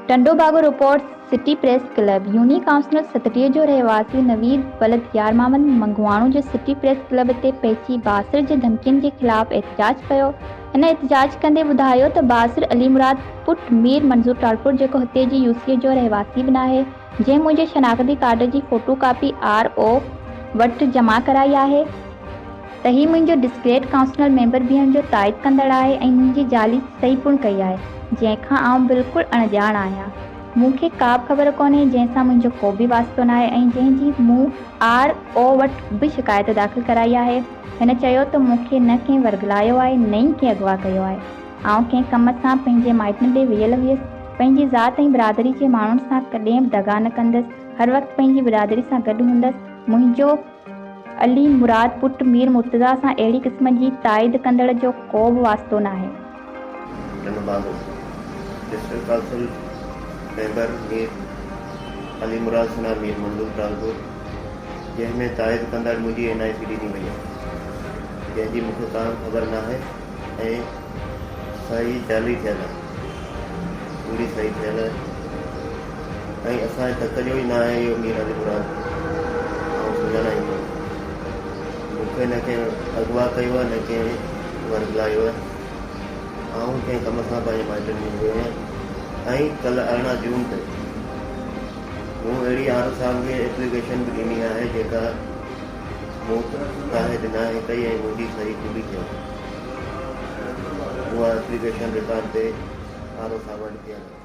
Tando Bago report, city press club union council 37 جو رهواسي نويد ولد يار محمد منگواڻو جو سٽي پريس ڪلب تي پهچي بااثر جي ڌمڪين جي خلاف احتجاج ڪيو. هن احتجاج ڪندي ٻڌايو ته بااثر علي مراد پٽ مير منظور ٽالپر جيڪو هتي جي يو سي جو رهواسي به ناهي جنهن منهنجي شناختي ڪارڊ جي فوٽو ڪاپي آر او وٽ جمع ڪرائي آهي ته هي منهنجو ڊسڪريٽ ڪائونسنل ميمبر بيهڻ جو تائيد ڪندڙ آهي ۽ منهنجي جعلي صحيح پڻ ڪئي آهي، جنهن کان آئون بلڪل اڻ ڄاڻ آهيان. مون کي ڪابه خبر ڪونهي، جنهن سان منهنجو ڪو به واسطو ناهي ۽ جنهن جي مون آر او وٽ به شڪايت داخل ڪرائي آهي. هن چيو ته مون کي نه ڪنهن ورغلايو آهي نه ئي ڪنهن اغوا ڪيو آهي. آئون ڪنهن ڪم سان پنهنجي مائٽن ڏي ويل هيس. پنهنجي ذات ۽ برادري جي ماڻهن سان ڪڏهن به دغا نه ڪندس. هر وقت پنهنجي برادري سان گڏ هوندس. منهنجو. علي مراد پٽ مير مرتضيٰ سان اهڙي قسم جي تائيد ڪندڙ جو ڪو به واسطو ناهي. Tando Bago, district council member Mir Ali Murad Sana Mir Manzoor Talpur جنهن ۾ تائيد ڪندڙ منهنجي اين آء سي ڏني وئي آهي جنهن جي مون کي ڪا به خبر ناهي ۽ صحيح جعلي ٿيل آهي پوري صحيح ٿيل آهي ۽ اسان جي تڪ جو ئي نه آهي اهو مير علي مراد آئون سڃاڻان ئي ڪونه مون کي نه ڪنهن اغوا ڪيو آهي نه ڪنهن ورغلايو آهي آئون ڪنهن ڪم سان پنهنجي مائٽن ۾ ويو آهيان ۽ ڪلهه 18 جون تي مون اهڙي آر او صاحب کي ايپليڪيشن به ڏني آهي جيڪا مون تائيد ناهي ڪئي ۽ منهنجي صحيح ڪوڙي ٿيل اها ايپليڪيشن رڪارڊ تي آر او صاحب وٽ پيل آهي.